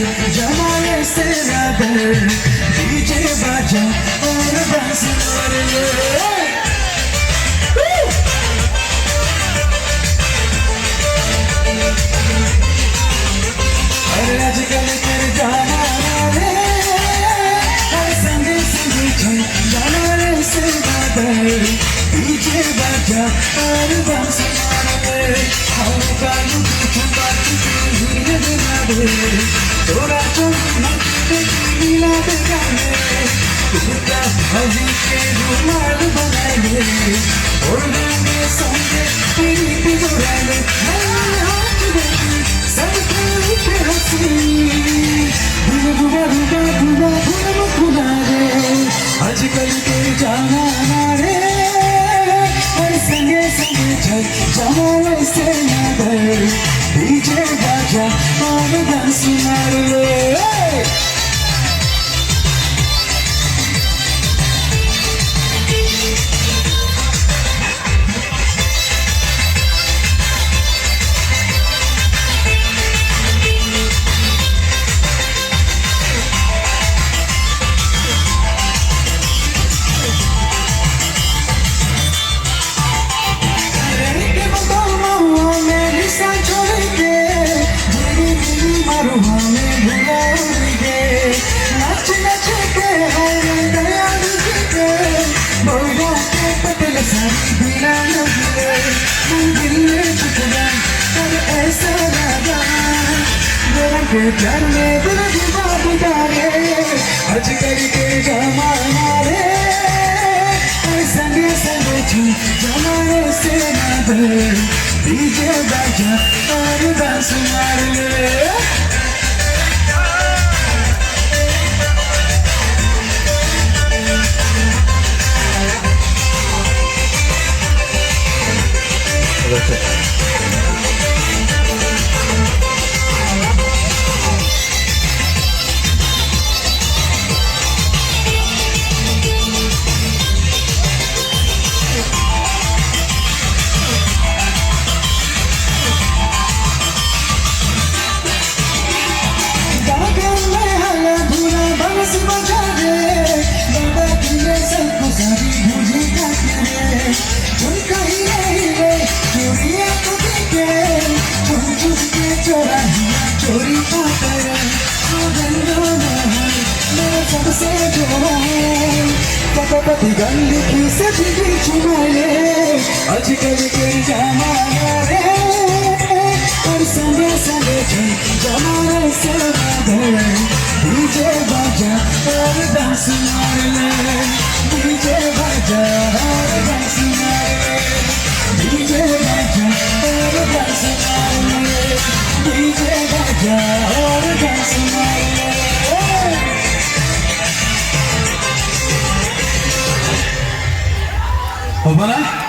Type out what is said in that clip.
जमाने से नादर डीजे बाजा और डांस मार ले। अरे आजकल कर जमाना रे, हर संगे संगे चल जमाने से नादर डीजे बाजा और डांस मार ले। हम कानू की बात हीरे दिना तोरा चुन मिला दे गाने कुत्ता हजी के रुमाल बनाए और गाने संगे तेरी बिगड़ाले मैं हाथ देखी सबके उठे हंसी दिल दुबा दुबा दुबा धुन खुला रे। आजकल के जमाना रे, हर संगे संगे चल जमाने से नादर डीजे बाजा और डांस मार ले। प्यार में दिल जुदा रे, आजकल के जमाना रे, संगे संगे छू जमाने से नादर डीजे बाजा और डांस मार ले। चोरी सबसे जोड़ा पति गंदी की सजी चुमाले आजकल के जमाना रे, और संगे संगे चल जमाने से नादर डीजे बाजा और डांस मार ले। डीजे बाजा और डांस मार ले। डीजे बाजा और डांस मार ले। डीजे बाजा और डांस मार ले। हो ना?